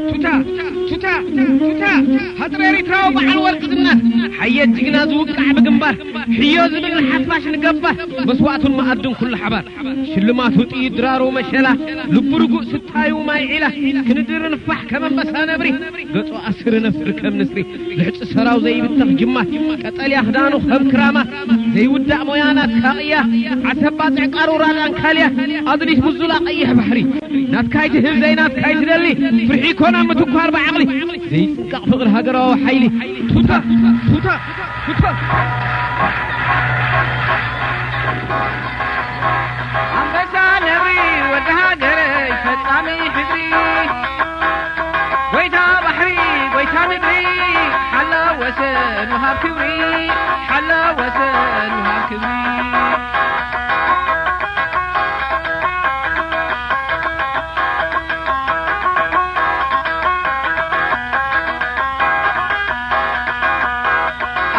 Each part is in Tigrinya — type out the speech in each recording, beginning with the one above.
ቱታ ቱታ ቱታ ሃጥረ ኤሪትራዊ በዓል ወርቂ ዝናር ሓየት ጅግና ዝውቃዕ ብግንባር ሕዮ ዝብል ንሓፋሽ ንገባር መስዋእቱን መኣዱን ኩሉ ሓባር ሽልማቱ ጥይት ድራሩ መሸላ ልቡ ርጉእ ስታዩ ማይ ዒላ ክንድር ንፋሕ ከም ኣንበሳ ነብሪ ገጹ ኣስሪ ነስሪ ከም ንስሪ ልሕጺ ሰራው ዘይብተኽ ጅማት ቀጠልያ ክዳኑ ከም ክራማት ዘይውዳእ ሞያ ናትካ ቅያ ዓሰብ ባጽዕ ቃሩራ ዳንካልያ ኣድሊት ብዙላ ቀይሕ ባሕሪ ናትካ ኣይትህብ ዘይናትካ ኣይትደሊ ፍርሒ ይኮና ምትኳር ብዓቕሊ ዘይጽንቀቕ ፍቕሪ ሃገራዊ ሓይሊ ቱታ ቱታ ቱታ ኣንበሳ ነብሪ ወዲ ሃገረይ ፈጻሚ ሕድሪ ጎይታ ባሕሪ ጎይታ ምድሪ ሓላ ወሰን ወሃብ ክብሪ ሓላ ወሰን ወሃብ ክብሪ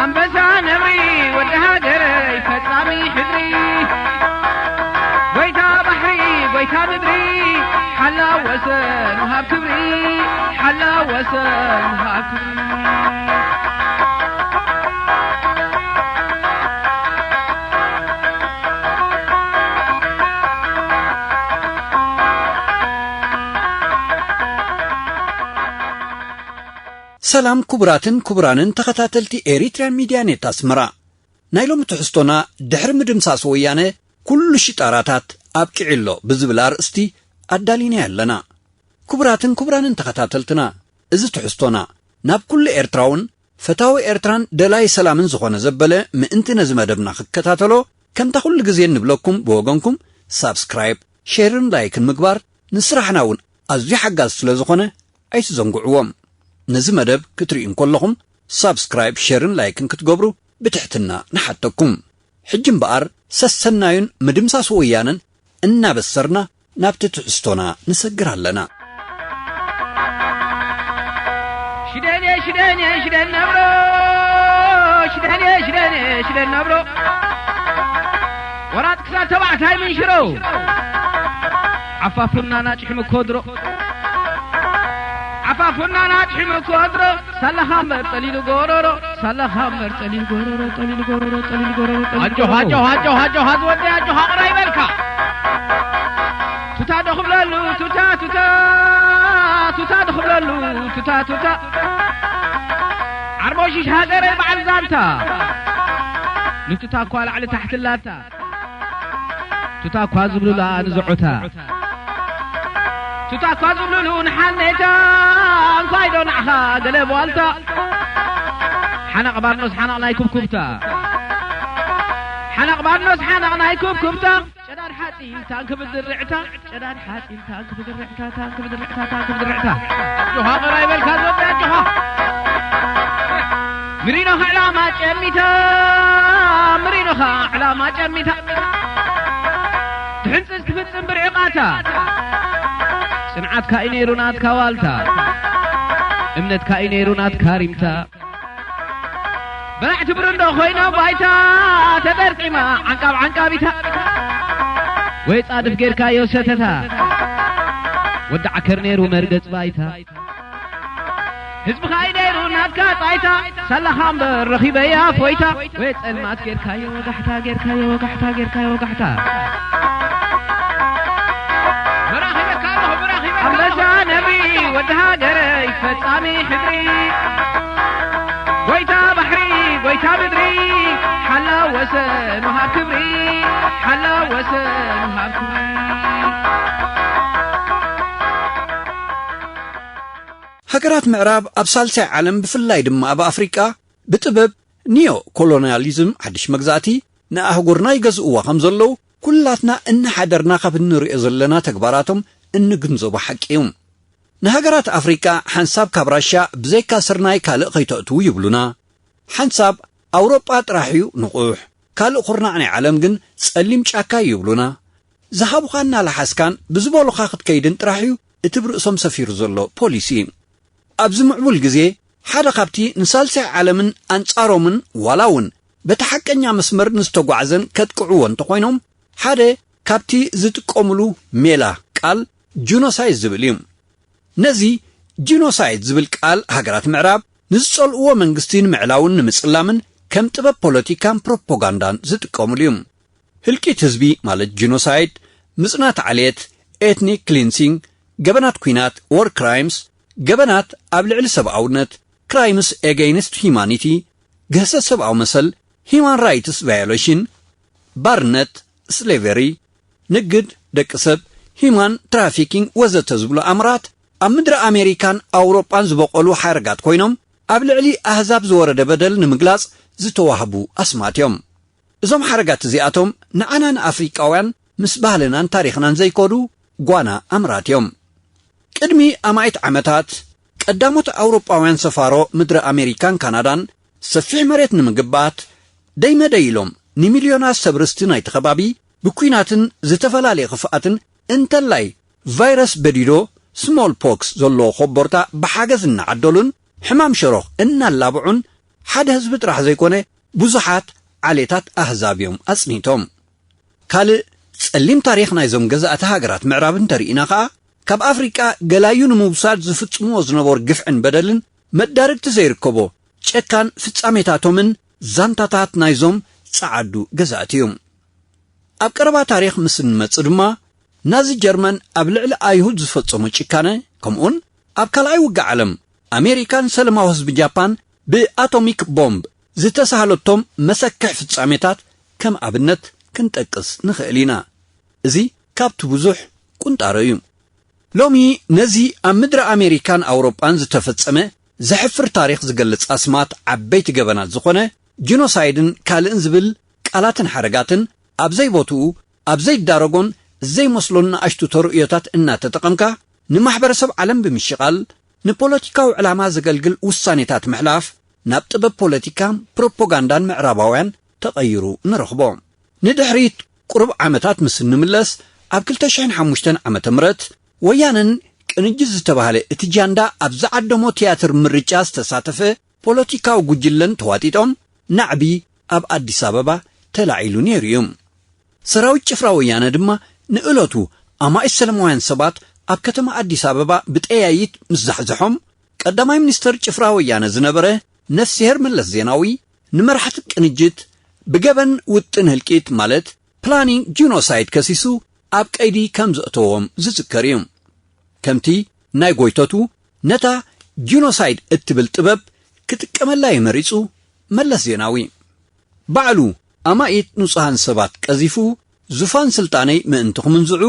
ኣንበሳ ነብሪ ወዲ ሃገረይ ፈጻሚ ሕድሪ ጎይታ ባሕሪ ጎይታ ምድሪ ሓላ ወሰን ወሃብ ክብሪ ሓላ ወሰን ወሃብ ክብሪ ሰላም ክቡራትን ክቡራንን ተኸታተልቲ ኤሪትርያን ሚድያ ኔት ኣስመራ። ናይ ሎሚ ትሕዝቶና ድሕሪ ምድምሳስ ወያነ ኩሉ ሽጣራታት ኣብቂዑ ኣሎ ብዝብል ኣርእስቲ ኣዳሊናዮ ኣለና። ክቡራትን ክቡራንን ተኸታተልትና፣ እዚ ትሕዝቶና ናብ ኩሉ ኤርትራውን ፈታዊ ኤርትራን ደላይ ሰላምን ዝኾነ ዘበለ ምእንቲ ነዚ መደብና ክከታተሎ ከምታ ኩሉ ግዜ እንብለኩም ብወገንኩም ሳብስክራይብ፣ ሼርን ላይክን ምግባር ንስራሕና እውን ኣዝዩ ሓጋዚ ስለ ዝኾነ ኣይትዘንግዕዎም። ነዚ መደብ ክትርእዩ እንከለኹም ሳብስክራይብ፣ ሼርን ላይክን ክትገብሩ ብትሕትና ንሓተኩም። ሕጂ እምበኣር ሰሰናዩን ምድምሳስ ወያነን እናበሰርና ናብቲ ትሕዝቶና ንሰግር ኣለና። ሽደን እየ ሽደን እየ ሽደን ነብሮ ሽደን እየ ሽደን እየ ሽደን ነብሮ ወራጥ ክሳብ ተባዕታይ ምንሽሮ ዓፋፉና ናጭሒ ምኮድሮ ዓፋፉና ናጭሒ ምኮድሮ ሳላኻ እምበር ጠሊሉ ጎረሮ ሳላኻ እምበር ጠሊሉ ጎረሮ ጠሊሉ ጎረሮ ጠሊሉ ጎረሮ ጠሊሉ ኣጆኻ ጎረሮ። ኣጆኻ ኣጆኻ ኣጆኻ ዝወደይ ኣጆኻ ቅራ ይበልካ ቱታ ዶ ክብለሉ ቱታ ቱታ ቱታ ዶ ክብለሉ ቱታ ቱታ ዓርሞሽሽ ሃገረይ በዓል ዛንታ ንቱታ እኳ ላዕሊ ታሕቲ ላታ ቱታ እኳ ዝብሉላ ንዝዑታ ቱታ እኳ ዝብሉሉ ንሓኔታ እንኳይ ዶ ንዓኻ ገለ ቧልታ ሓነቕ ባርኖስ ሓነቕ ናይ ኩብኩብታ ሓነቕ ባርኖስ ሓነቕ ናይ ኩብኩብታ ጨዳድ ሓፂን ታንክ ብድርዕታ ጨዳድ ሓፂን ታንክ ብድርዕታ ታንክ ብድርዕታ ታንክ ብድርዕታ ጆሃ ቐራይ በልካ ዝወዳ ጆሃ ምሪኖኻ ዕላማ ጨሚታ ምሪኖኻ ዕላማ ጨሚታ ትሕንፅፅ ትፍፅም ብርዕቓታ ጽንዓትካ እዩ ነይሩ ናትካ ዋልታ እምነትካ እዩ ነይሩ ናትካ ሪምታ በላዕቲ ብርንዶ ኮይኖ ባይታ ተጠርቂማ ዓንቃብ ዓንቃቢታ ወይ ጻድፍ ጌርካዮ ሰተታ ወዲ ዓከር ነይሩ መርገጽ ባይታ ህዝብኻ እዩ ነይሩ ናትካ ጻይታ ሳላኻ እምበር ረኺበያ ፎይታ ወይ ጸልማት ጌርካዮ ወጋሕታ ጌርካዮ ወጋሕታ ጌርካዮ ወጋሕታ ኣንበሳ ነብሪ ወዲ ሃገረይ ፈጻሚ ሕድሪ ጎይታ ባሕሪ ጎይታ ምድሪ ሓላ ወሰን ወሃብ ክብሪ ሓላ ወሰን ወሃብ ክብሪ ሃገራት ምዕራብ ኣብ ሳልሳይ ዓለም ብፍላይ ድማ ኣብ ኣፍሪቃ ብጥበብ ኒዮ ኮሎንያሊዝም ሓድሽ መግዛእቲ ንኣህጉርና ይገዝእዋ ከም ዘለዉ ኩላትና እናሓደርና ካብ እንሪኦ ዘለና ተግባራቶም እንግንዘቦ ሓቂ እዩ። ንሃገራት ኣፍሪቃ ሓንሳብ ካብ ራሽያ ብዘይካ ስርናይ ካልእ ከይተእትዉ ይብሉና። ሓንሳብ ኣውሮጳ ጥራሕ እዩ ንቑሕ፣ ካልእ ኩርናዕ ናይ ዓለም ግን ጸሊም ጫካ እዩ ይብሉና። ዝሃቡኻ እናለሓስካን ብዝበሉኻ ክትከይድን ጥራሕ እዩ እቲ ብርእሶም ሰፊሩ ዘሎ ፖሊሲ። ኣብዚ ምዕቡል ግዜ ሓደ ካብቲ ንሳልሳይ ዓለምን ኣንጻሮምን ዋላ እውን በቲ ሓቀኛ መስመር ንዝተጓዕዘን ከጥቅዕዎ እንተኾይኖም ሓደ ካብቲ ዝጥቀምሉ ሜላ ቃል ጂኖሳይድ ዝብል እዩ። ነዚ ጂኖሳይድ ዝብል ቃል ሃገራት ምዕራብ ንዝጸልእዎ መንግስቲ ንምዕላውን ንምጽላምን ከም ጥበብ ፖለቲካን ፕሮፓጋንዳን ዝጥቀምሉ እዩ። ህልቂት ህዝቢ ማለት ጂኖሳይድ፣ ምጽናት ዓሌት፣ ኤትኒክ ክሊንሲንግ፣ ገበናት ኲናት፣ ዎር ክራይምስ፣ ገበናት ኣብ ልዕሊ ሰብኣውነት፣ ክራይምስ ኤገይንስት ሂማኒቲ፣ ግህሰት ሰብኣዊ መሰል፣ ሂማን ራይትስ ቫዮሌሽን፣ ባርነት፣ ስሌቨሪ፣ ንግድ ደቂ ሰብ፣ ሂማን ትራፊኪንግ ወዘተ ዝብሉ ኣምራት ኣብ ምድሪ ኣሜሪካን ኣውሮጳን ዝበቆሉ ሓረጋት ኮይኖም ኣብ ልዕሊ ኣህዛብ ዝወረደ በደል ንምግላጽ ዝተዋህቡ ኣስማት እዮም። እዞም ሓረጋት እዚኣቶም ንዓና ንኣፍሪቃውያን ምስ ባህልናን ታሪኽናን ዘይኮዱ ጓና ኣምራት እዮም። ቅድሚ ኣማኢት ዓመታት ቀዳሞት ኣውሮጳውያን ሰፋሮ ምድሪ ኣሜሪካን ካናዳን ሰፊሕ መሬት ንምግባት ደይመደይ ኢሎም ንሚልዮናት ሰብ ርስቲ ናይቲ ከባቢ ብኲናትን ዝተፈላለየ ክፍኣትን እንተላይ ቫይረስ በዲዶ ስሞል ፖክስ ዘለዎ ኮቦርታ ብሓገዝ እናዓደሉን ሕማም ሸሮኽ እናላብዑን ሓደ ህዝቢ ጥራሕ ዘይኮነ ብዙሓት ዓሌታት ኣህዛብ እዮም ኣጽኒቶም። ካልእ ጸሊም ታሪኽ ናይዞም ገዛእቲ ሃገራት ምዕራብ እንተርኢና ኸኣ ካብ ኣፍሪቃ ገላዩ ንምውሳድ ዝፍጽምዎ ዝነበሩ ግፍዕን በደልን መዳርግቲ ዘይርከቦ ጨካን ፍጻሜታቶምን ዛንታታት ናይዞም ጸዓዱ ገዛእቲ እዩ። ኣብ ቀረባ ታሪኽ ምስ እንመጽእ ድማ ናዚ ጀርመን ኣብ ልዕሊ ኣይሁድ ዝፈጸሞ ጭካነ ከምኡውን ኣብ ካልኣይ ውግእ ዓለም ኣሜሪካን ሰለማዊ ህዝቢ ጃፓን ብኣቶሚክ ቦምብ ዝተሳሃለቶም መሰክሕ ፍጻሜታት ከም ኣብነት ክንጠቅስ ንኽእል ኢና። እዚ ካብቲ ብዙሕ ቁንጣሮ እዩ። ሎሚ ነዚ ኣብ ምድሪ ኣሜሪካን ኣውሮጳን ዝተፈጸመ ዘሕፍር ታሪኽ ዝገልጽ ኣስማት ዓበይቲ ገበናት ዝኾነ ጂኖሳይድን ካልእን ዝብል ቃላትን ሓረጋትን ኣብ ዘይቦትኡ ኣብ ዘይዳረጎን ዘይመስሎን ንኣሽቱ ተርእዮታት እናተጠቐምካ ንማሕበረሰብ ዓለም ብምሽቓል ንፖለቲካዊ ዕላማ ዘገልግል ውሳኔታት ምሕላፍ ናብ ጥበብ ፖለቲካን ፕሮፓጋንዳን ምዕራባውያን ተቐይሩ ንረኽቦ። ንድሕሪት ቁሩብ ዓመታት ምስ እንምለስ ኣብ ክልተ ሽሕን ሓሙሽተን ዓመተ ምህረት ወያነን ቅንጅት ዝተባህለ እቲ ጃንዳ ኣብ ዝዓደሞ ትያትር ምርጫ ዝተሳተፈ ፖለቲካዊ ጉጅለን ተዋጢጦም ናዕቢ ኣብ ኣዲስ ኣበባ ተላዒሉ ነይሩ እዩ። ሰራዊት ጭፍራ ወያነ ድማ ንእለቱ ኣማኢት ሰለማውያን ሰባት ኣብ ከተማ ኣዲስ ኣበባ ብጠያይት ምስ ዛሕዝሖም ቀዳማይ ሚኒስተር ጭፍራ ወያነ ዝነበረ ነፍስሄር መለስ ዜናዊ ንመራሕቲ ቅንጅት ብገበን ውጥን ህልቂት ማለት ፕላኒንግ ጂኖሳይድ ከሲሱ ኣብ ቀይዲ ከም ዘእተዎም ዝዝከር እዩ። ከምቲ ናይ ጎይተቱ ነታ ጂኖሳይድ እትብል ጥበብ ክጥቀመላ እዩ መሪጹ መለስ ዜናዊ። ባዕሉ ኣማኢት ንጹሃን ሰባት ቀዚፉ ዙፋን ስልጣነይ ምእንቲ ክምንዝዑ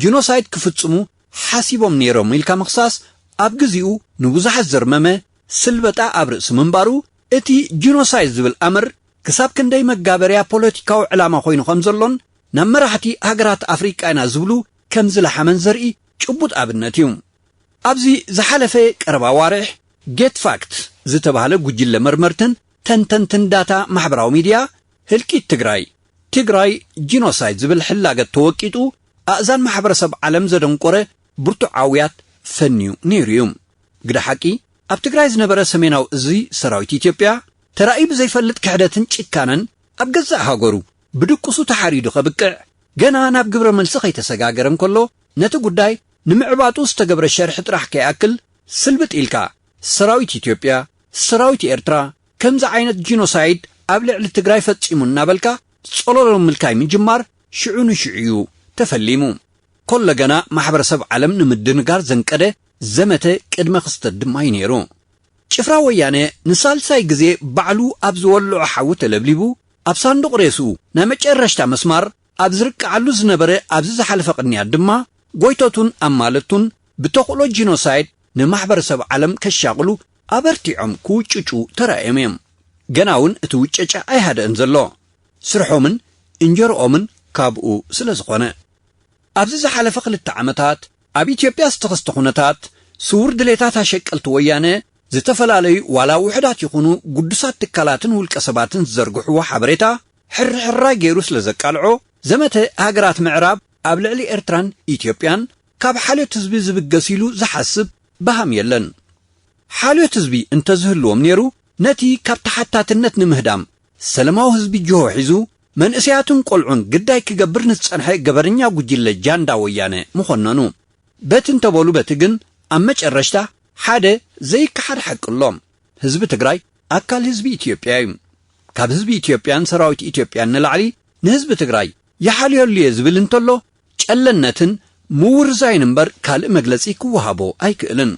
ጂኖሳይድ ክፍጽሙ ሓሲቦም ነይሮም ኢልካ ምኽሳስ ኣብ ግዚኡ ንብዙሓት ዘርመመ ስልበጣ ኣብ ርእሲ ምንባሩ እቲ ጂኖሳይድ ዝብል ኣምር ክሳብ ክንደይ መጋበርያ ፖለቲካዊ ዕላማ ኮይኑ ከም ዘሎን ናብ መራሕቲ ሃገራት ኣፍሪቃ ኢና ዝብሉ ከም ዝለሓመን ዘርኢ ጭቡጥ ኣብነት እዩ። ኣብዚ ዝሓለፈ ቀረባ ዋርሕ ጌት ፋክት ዝተባህለ ጉጅለ መርመርትን ተንተንትን ዳታ ማሕበራዊ ሚድያ ህልቂት ትግራይ ትግራይ ጂኖሳይድ ዝብል ሕላገት ተወቂጡ ኣእዛን ማሕበረሰብ ዓለም ዘደንቆረ ብርቱዕ ዓውያት ፈንዩ ነይሩ እዩ። ግደ ሓቂ ኣብ ትግራይ ዝነበረ ሰሜናዊ እዚ ሰራዊት ኢትዮጵያ ተራእዩ ብዘይፈልጥ ክሕደትን ጭካነን ኣብ ገዛእ ሃገሩ ብድቁሱ ተሓሪዱ ከብቅዕ ገና ናብ ግብረ መልሲ ከይተሰጋገረ እንከሎ ነቲ ጉዳይ ንምዕባጡ ዝተገብረ ሸርሒ ጥራሕ ከይኣክል ስልብጥ ኢልካ ሰራዊት ኢትዮጵያ ሰራዊት ኤርትራ ከምዚ ዓይነት ጂኖሳይድ ኣብ ልዕሊ ትግራይ ፈጺሙ እናበልካ ጸሎሎ ምልካይ ምጅማር ሽዑ ንሽዑ እዩ ተፈሊሙ። ኮሎ ገና ማሕበረሰብ ዓለም ንምድንጋር ዘንቀደ ዘመተ ቅድመ ክስተት ድማ እዩ ነይሩ። ጭፍራ ወያነ ንሳልሳይ ግዜ ባዕሉ ኣብ ዝወልዖ ሓዊ ተለብሊቡ ኣብ ሳንዱቕ ሬስኡ ናይ መጨረሽታ መስማር ኣብ ዝርቅዓሉ ዝነበረ ኣብዚ ዝሓለፈ ቅንያት ድማ ጎይተቱን ኣማለቱን ብተኽእሎ ጂኖሳይድ ንማሕበረሰብ ዓለም ከሻቕሉ ኣበርቲዖም ክውጭጩ ተራእዮም እዮም። ገና እውን እቲ ውጨጫ ኣይሃደእን ዘሎ። ስርሖምን እንጀርኦምን ካብኡ ስለ ዝኾነ። ኣብዚ ዝሓለፈ ክልተ ዓመታት ኣብ ኢትዮጵያ ዝተኸስተ ኩነታት ስውር ድሌታት ኣሸቀልቲ ወያነ ዝተፈላለዩ ዋላ ውሑዳት ይኹኑ ግዱሳት ትካላትን ውልቀ ሰባትን ዝዘርግሕዎ ሓበሬታ ሕርሕራይ ገይሩ ስለ ዘቃልዖ፣ ዘመተ ሃገራት ምዕራብ ኣብ ልዕሊ ኤርትራን ኢትዮጵያን ካብ ሓልዮት ህዝቢ ዝብገስ ኢሉ ዝሓስብ በሃም የለን። ሓልዮት ህዝቢ እንተዝህልዎም ነይሩ፣ ነቲ ካብ ተሓታትነት ንምህዳም ሰለማዊ ህዝቢ ጅሆ ሒዙ፣ መንእሰያትን ቆልዑን ግዳይ ክገብር ንዝጸንሐ ገበረኛ ጉጅለ ጃንዳ ወያነ ምኾነኑ። በቲ እንተበሉ በቲ ግን፣ ኣብ መጨረሽታ ሓደ ዘይከሓድ ሓቂ ኣሎ። ህዝቢ ትግራይ ኣካል ህዝቢ ኢትዮጵያ እዩ። ካብ ህዝቢ ኢትዮጵያን ሰራዊት ኢትዮጵያን ንላዕሊ ንህዝቢ ትግራይ ይሓልየሉ እየ ዝብል እንተሎ፣ ጨለነትን ምውርዛይን እምበር ካልእ መግለጺ ክወሃቦ ኣይክእልን።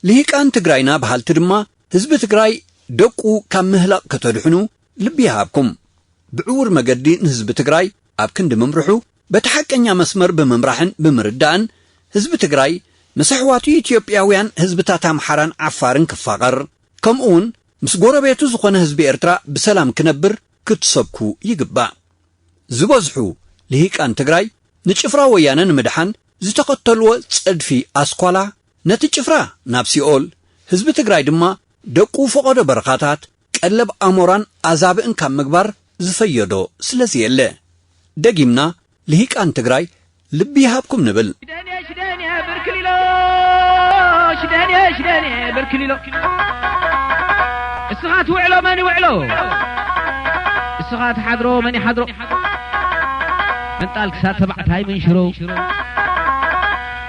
ልሂቃን ትግራይና በሃልቲ ድማ ህዝቢ ትግራይ ደቁ ካብ ምህላቕ ከተድሕኑ ልቢ ይሃብኩም። ብዕዉር መገዲ ንህዝቢ ትግራይ ኣብ ክንዲ ምምርሑ፣ በቲ ሓቀኛ መስመር ብምምራሕን ብምርዳእን ህዝቢ ትግራይ ምስ ኣሕዋቱ ኢትዮጵያውያን ህዝብታት ኣምሓራን ዓፋርን ክፋቐር፣ ከምኡውን ምስ ጎረቤቱ ዝኾነ ህዝቢ ኤርትራ ብሰላም ክነብር ክትሰብኩ ይግባእ። ዝበዝሑ ልሂቃን ትግራይ ንጭፍራ ወያነ ንምድሓን ዝተኸተልዎ ጸድፊ ኣስኳላ፣ ነቲ ጭፍራ ናብ ሲኦል፣ ህዝቢ ትግራይ ድማ ደቁ ፈቐዶ በረኻታት ቀለብ ኣሞራን ኣዛብእን ካብ ምግባር ዝፈየዶ ስለዚ የለ። ደጊምና ልሂቃን ትግራይ ልቢ ይሃብኩም ንብል። ሽደኔ ሽደኔ ብርክሊሎ፣ ሽደኔ ሽደኔ ብርክሊሎ። እስኻ ትውዕሎ መን ይውዕሎ? እስኻ ትሓድሮ መን ይሓድሮ? ምንጣል ክሳብ ተባዕታይ መንሽሮ።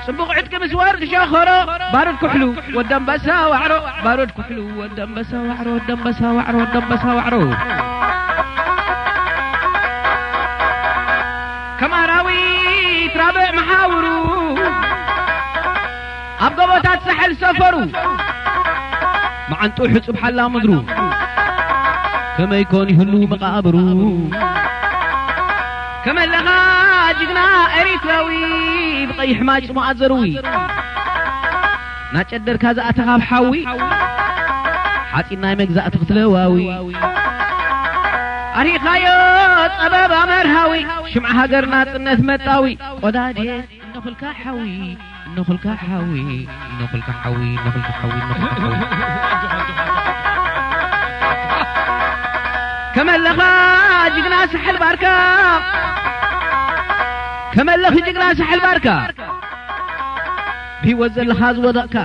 ጽቡቕ ዕጥቂ ምስ ወርቂ ሸኾሮ፣ ባሩድ ኩሕሉ ወዲ ኣንበሳ ዋዕሮ፣ ባሩድ ኩሕሉ ወዲ ኣንበሳ ዋዕሮ፣ ወዲ ኣንበሳ ዋዕሮ፣ ወዲ ኣንበሳ ዋዕሮ። ከም ኣራዊት ራብዕ መሓውሩ፣ ኣብ ጎቦታት ሳሕል ሰፈሩ፣ መዓንጡ ሕጹብ ሓላ ምድሩ፣ ከመይ ኮን ይህሉ መቓብሩ? ከመለኻ ጅግና ኤሪትራዊ፣ ብቐይሕ ማይ ጽሙኣ ዘርዊ፣ ናጨደርካ ዝኣተኻ ኣብ ሓዊ፣ ሓጺን ናይ መግዛእቲ ክትለዋዊ። ኣርሂኻዮ ጸበባ መርሃዊ፣ ሽምዓ ሃገር ናጽነት መጣዊ። ቆዳዴ እነኹልካ ሓዊ፣ እነኹልካ ሓዊ፣ እነኹልካ ሓዊ፣ እነኹልካ ሓዊ፣ እነኹልካ ሓዊ። ከመለኻ ጅግና ሳሕል ባርካ፣ ከመለኺ ጅግና ሳሕል ባርካ፣ ብህይወት ዘለኻ ዝወደቕካ፣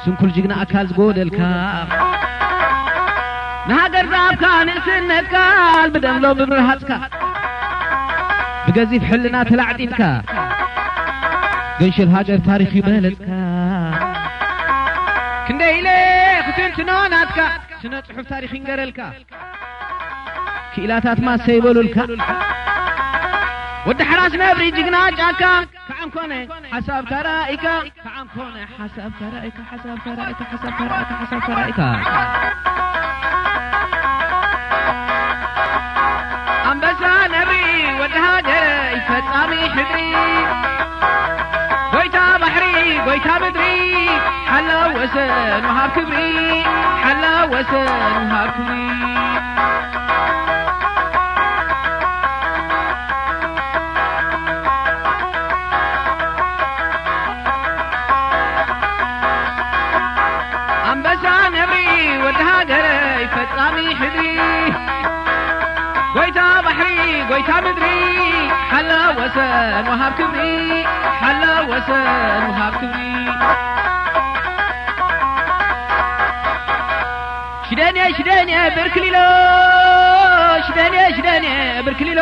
ስንኩል ጅግና ኣካል ዝጎደልካ፣ ንሃገር ዝሃብካ ንእስነትካ፣ ብደም ሎሚ ምርሃጽካ፣ ብገዚፍ ሕልና ተላዕጢጥካ፣ ገንሽል ሃገር ታሪኽ ይበለጽካ። ክንደይ ኢለ ክትንትኖ ናትካ፣ ስነ ጽሑፍ ታሪኽ ይንገረልካ። ክኢላታት ማሰ ይበሉልካ። ወዲ ሓራስ ነብሪ ጅግና ጫካ፣ ከዓም ኮነ ሓሳብካ ራእይካ፣ ከዓም ኮነ ሓሳብካ ራእይካ፣ ሓሳብካ ራእይካ፣ ሓሳብካ ራእይካ፣ ሓሳብካ ራእይካ። ኣንበሳ ነብሪ ወዲ ሃገረይ ፈጻሚ ሕድሪ፣ ጎይታ ባሕሪ ጎይታ ምድሪ፣ ሓላው ወሰን ወሃብ ክብሪ፣ ሓላው ወሰን ወሃብ ክብሪ። ኣንበሳ ነብሪ ወዲ ሃገረይ ፈጻሚ ሕድሪ፣ ጎይታ ባሕሪ ጎይታ ምድሪ፣ ሓላው ወሰን ወሃብ ክብሪ፣ ሓላው ወሰን ወሃብ ክብሪ። ሽደኔ ሽደኔ ብርክሊሎ፣ ሽደኔ ሽደኔ ብርክሊሎ።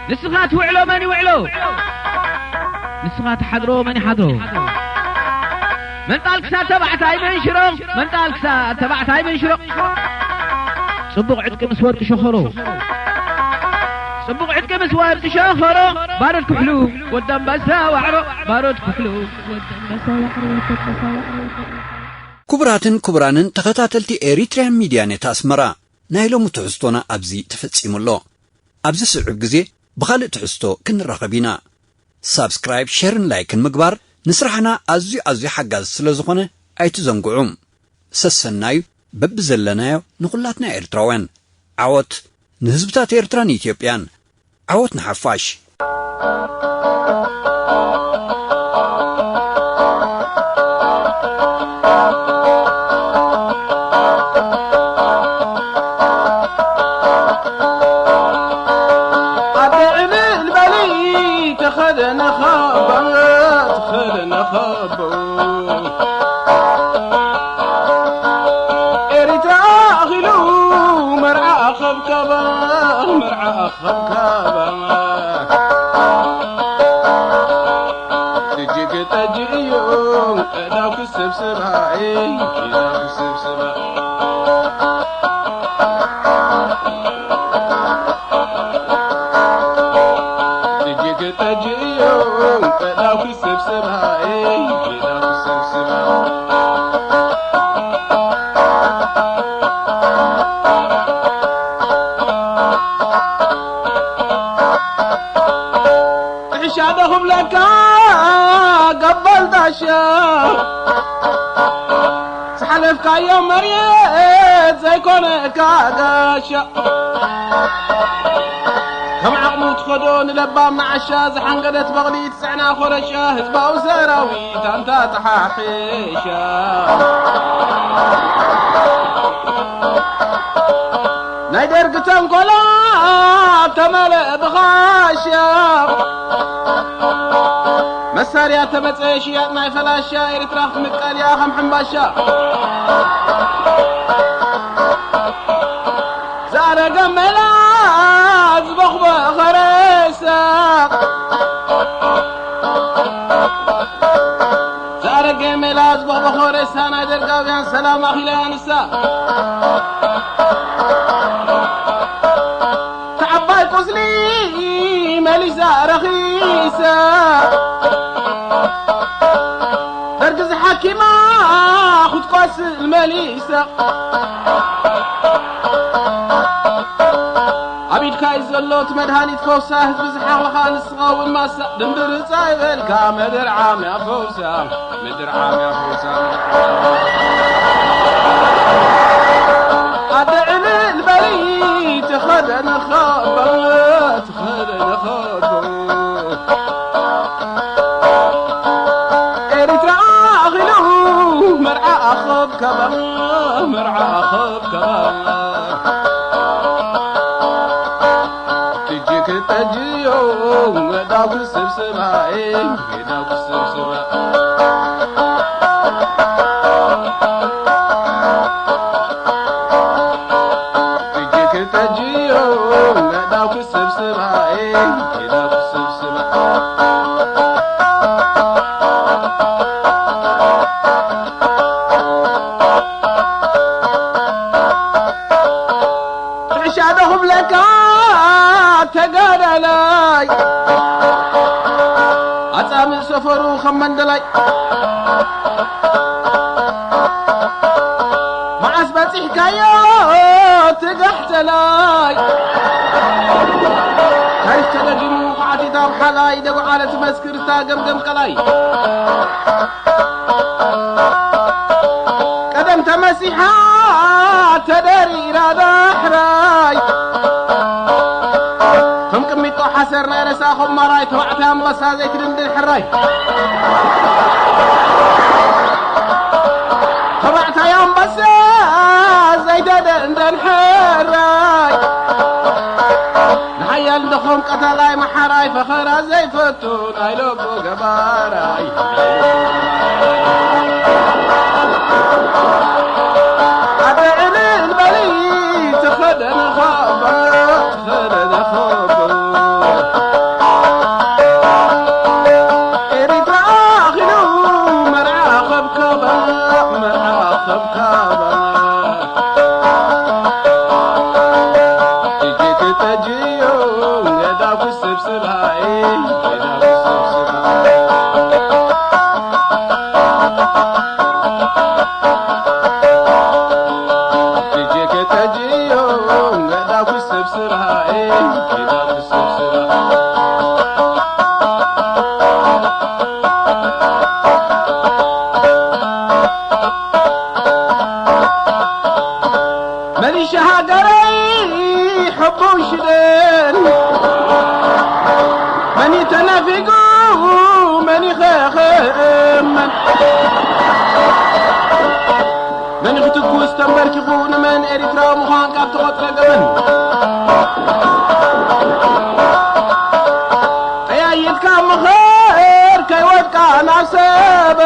ንስኻ ትውዕሎ መን ይውዕሎ? ንስኻ ትሓድሮ መን ይሓድሮ? መንጣል ክሳብ ተባዕታይ መንሽሮ፣ መንጣል ክሳብ ተባዕታይ መንሽሮ። ጽቡቕ ዕጥቂ ምስ ወርቂ ሸኾሮ፣ ጽቡቕ ዕጥቂ ምስ ወርቂ ሸኾሮ፣ ባሮድ ኩሕሉ ወዲ ኣንበሳ ዋዕሮ፣ ባሮድ ኩሕሉ ወዲ ኣንበሳ ዋዕሮ፣ ወዲ ኣንበሳ ዋዕሮ፣ ወዲ ኣንበሳ ዋዕሮ። ክቡራትን ክቡራንን ተኸታተልቲ ኤሪትሪያን ሚድያ ኔት ኣስመራ፣ ናይ ሎሚ ትሕዝቶና ኣብዚ ተፈጺሙ ኣሎ። ኣብዚ ስዑብ ግዜ ብኻልእ ትሕዝቶ ክንራኸብ ኢና። ሳብስክራይብ፣ ሸርን ላይክን ምግባር ንስራሕና ኣዝዩ ኣዝዩ ሓጋዚ ስለ ዝኾነ ኣይትዘንግዑ። ሰሰናዩ በብዘለናዮ ንኹላትና ኤርትራውያን። ዓወት ንህዝብታት ኤርትራን ኢትዮጵያን። ዓወት ንሓፋሽ። ኤሪትራ ኣኺሉ መርዓ ኣኸብካባ፣ መርዓ ኣኸብካባ። እጅግ ጠጅ እዩ እዳው ክሰብስባ፣ እዳው ክሰብስባ። እጅግ ጠጅ እዩ እዳው ክሰብስባ፣ እዳው ክሰብስባ። ጥሕሻ ዶ ክብለካ ገበል ጣሻ፣ ዝሓለፍካዮ መሬት ዘይኮነካ ጋሻ። ከም ዓቕሙ ትኸዶ ንለባም ንዓሻ፣ ዝሓንገደት በቕሊ ትጽዕና ኮረሻ፣ ህዝባዊ ሰራዊት ኣንታ ተሓሒሻ። ናይ ደርጊ ተንኮላ ተመለአ ብኻሻ። መሳርያ ተመጸ ሽያጥ ናይ ፈላሻ፣ ኤርትራ ክትምቀል እያ ከም ሕምባሻ። ዝኣረገ መላ ዝበኽበ ኸረሳ፣ ዝኣረገ መላ ዝበኽበ ኸረሳ፣ ናይ ደርጋውያን ሰላም ኣኺላ ንሳ። ተዓባይ ቁስሊ መሊሳ ረኺሳ፣ ደርጊ ዝሓኪማ ክትቆስል መሊሳ። ኣብ ኢድካ እዩ ዘሎ እቲ መድሃኒት ፈውሳ፣ ህዝቢ ዝሓቕልኻ ንስኻ እውን ማሳ። ድንድርጻ ይበልካ መደር ዓምያ ፈውሳ፣ መደር ዓምያ ፈውሳ፣ መደር ዓምያ ፈውሳ። ኣደ ዕልል በሊ ተኸደነ ኸበ፣ ተኸደነ ኸበ። ኤሪትራ ኣኺሉ መርዓ ኣኸብከበ፣ መርዓ ኣኸብከበ። እጅግ ጠጅዮ ዳጉ ስብስባኤ፣ ዳጉ ስብስባ። እጅግ ጠጅዮ ዳጉ ስብስባኤ፣ ዳጉ ስብስባ። ርሻ ዶ ክብለካ ተጋዳላይ፣ ኣጻምእ ሰፈሩ ከም መንደላይ። መዓስ በጺሕካዮ ትጋሕተላይ? ታሪኽ ተደጊሙ፣ ኳዕቲት ኣብ ሓላይ፣ ደጉዓለ ትመስክር እታ ገምገም ቀላይ። ቀደም ተመሲሓ ተደሪራ ዳሕራይ፣ ከም ቅሚጦ ሓሰር ናይ ረሳ ኾማራይ፣ ተባዕታይ ኣንበሳ ዘይትድንድን ሕራይ። ተባዕታይ ኣንበሳ ዘይተደንደን ሕራይ፣ ንሓያል እንደኾም ቀታላይ መሓራይ፣ ፈኸራ ዘይፈቱ ናይ ልቡ ገባራይ። ኣደ ዕልል በሊ ተኸደነ ኻባ፣ ተኸደነ ኻባ። ኤሪትራ ኣኺሉ መርዓ ኸብካባ፣ መርዓ ኸብካባ። እጅግ ጠጅዮ ገዳጉ ስብስባይ፣ ገዳጉ ስብስባይ። እጅግ ጠጅዮ ገዳጉ ስብስባይ፣ ገዳጉ ስብስባይ። መሊሻ ሃገረይ ሕቡን ሽደን፣ መን እዩ ተናፊጉ መን ይኸኸመን? መን እዩ ክትኩስ ተንበርኪኹ ንመን ኤሪትራዊ ምዃን ካብ ተቖጽረ ገበን? ጠያይትካ ምኸር ከይወድቃ ናብ ሰበ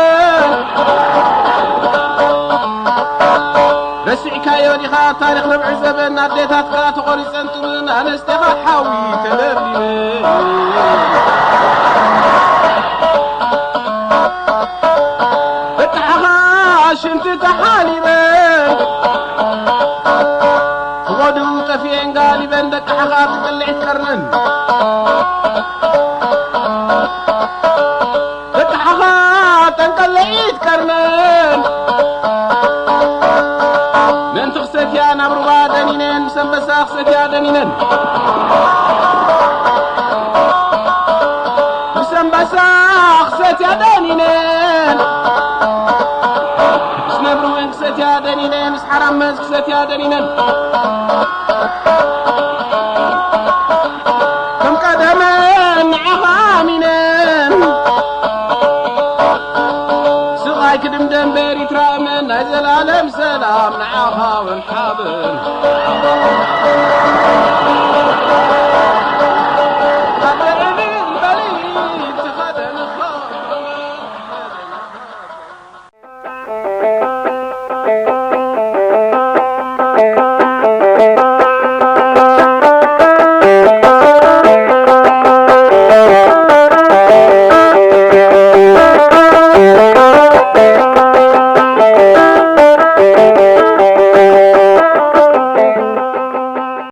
ታሪኽ ርብዒ ዘበን ኣዴታትካ ተቖሪጸን ጡብን ኣንስቴኻ ሓዊ ተደርዲበን። ደቅሓኻ ሽንቲ ተሓሊበን። ክጎድኡ ጠፊኤን ጋሊበን ደቅሓኻ ትቅልዒት ቀርነን። ደቅሓኻ ጠንቀለዒት ቀርነን። ምእንቲ ክሰትያ ናብ ሩባ ደኒነን፣ ምስ ኣንበሳ ክሰትያ ደኒነን። ምስ ኣንበሳ ክሰትያ ደኒነን። ምስ ነብሪ እውን ክሰትያ ደኒነን። ምስ ሓራምዝ ክሰትያ ደኒነን። ከም ቀደመን ንዓኻ ኣሚነን። ስቓይ ክድምደም በኤሪትራ እመን። ናይ ዘላለም ሰላም ንዓኻ እውን ሓበን።